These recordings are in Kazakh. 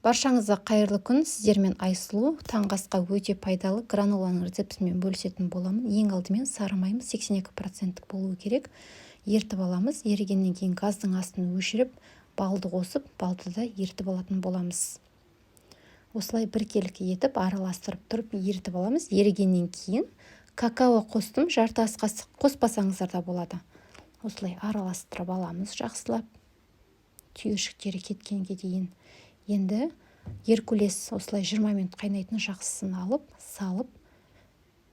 Баршаңызға қайырлы күн! Сіздермен Айсұлу. Таңғы асқа өте пайдалы граноланың рецептімен бөлісетін боламын. Ең алдымен сары майымыз 82%-тік болуы керек. Ерітіп аламыз. Ерігеннен кейін газдың астын өшіріп, балды қосып, балды да ерітіп алатын боламыз. Осылай біркелкі етіп араластырып тұрып ерітіп аламыз. Ерігеннен кейін какао қостым, жарты ас қасық, қоспасаңыздар да болады. Осылай араластырып аламыз жақсылап, түйіршіктері кеткенге дейін. Енді Геркулес осылай 20 минут қайнайтын жақсысын алып, салып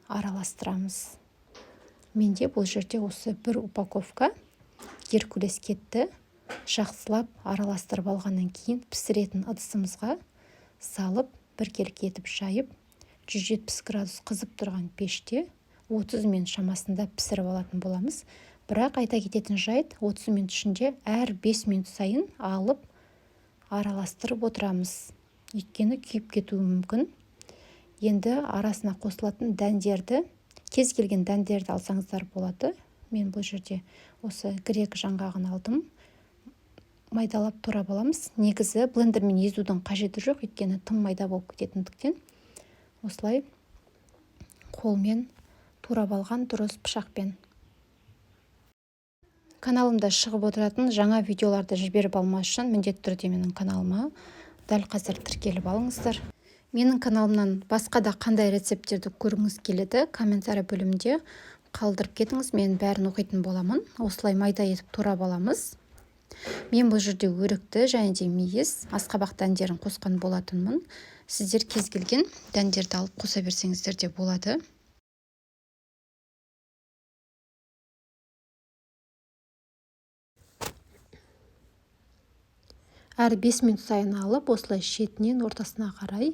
араластырамыз. Менде бұл жерде осы бір упаковка Геркулес кетті. Жақсылап араластырып алғаннан кейін пісіретін ыдысымызға салып, біркелкі етіп жайып, 170 градус қызып тұрған пеште 30 минут шамасында пісіріп алатын боламыз. Бірақ айта кететін жайт, 30 минут ішінде әр 5 минут сайын алып араластырып отырамыз, өйткені күйіп кетуі мүмкін. Енді арасына қосылатын дәндерді, кез келген дәндерді алсаңыздар болады. Мен бұл жерде осы грек жаңғағын алдым. Майдалап турап аламыз. Негізі блендермен езудің қажеті жоқ, өйткені тым майда болып кететіндіктен осылай қолмен турап алған дұрыс, пышақпен. Каналымда шығып отыратын жаңа видеоларды жіберіп алмас үшін міндетті түрде менің каналыма дәл қазір тіркеліп алыңыздар. Менің каналымнан басқа да қандай рецепттерді көргіңіз келеді, комментарий бөлімінде қалдырып кетіңіз, мен бәрін оқитын боламын. Осылай майда етіп турап аламыз. Мен бұл жерде өрікті және де мейіз, асқабақ дәндерін қосқан болатынмын. Сіздер кез келген дәндерді алып қоса берсеңіздер де болады. Әр 5 минут сайын алып, осылай шетінен ортасына қарай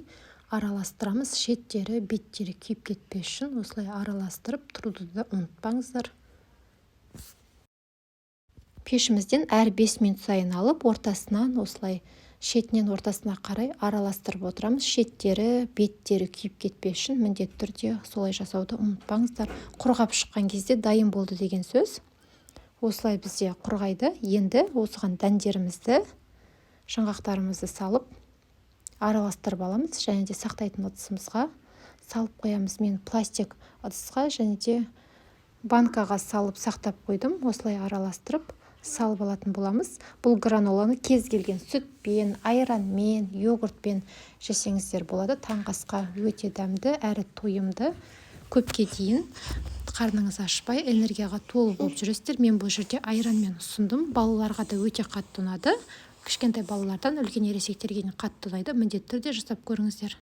араластырамыз. Шеттері, беттері күйіп кетпес үшін осылай араластырып тұруды да ұмытпаңыздар. Пешімізден әр 5 минут сайын алып, ортасынан осылай шетінен ортасына қарай араластырып отырамыз. Шеттері, беттері күйіп кетпес үшін міндетті түрде солай жасауды ұмытпаңыздар. Құрғап шыққан кезде дайын болды деген сөз. Осылай бізде құрғайды. Енді осыған дәндерімізді, жаңғақтарымызды салып араластырып аламыз және де сақтайтын ыдысымызға салып қоямыз. Мен пластик ыдысқа және де банкаға салып сақтап қойдым. Осылай араластырып салып алатын боламыз. Бұл граноланы кез келген сүтпен, айранмен, йогуртпен жесеңіздер болады. Таңғы асқа өте дәмді әрі тойымды. Көпке дейін қарныңыз ашпай, энергияға толы болып жүресіздер. Мен бұл жерде айранмен ұсындым. Балаларға да өте қатты ұнады. Кішкентай балалардан үлкен ересектерге дейін қатты ұнайды. Міндетті түрде жасап көріңіздер.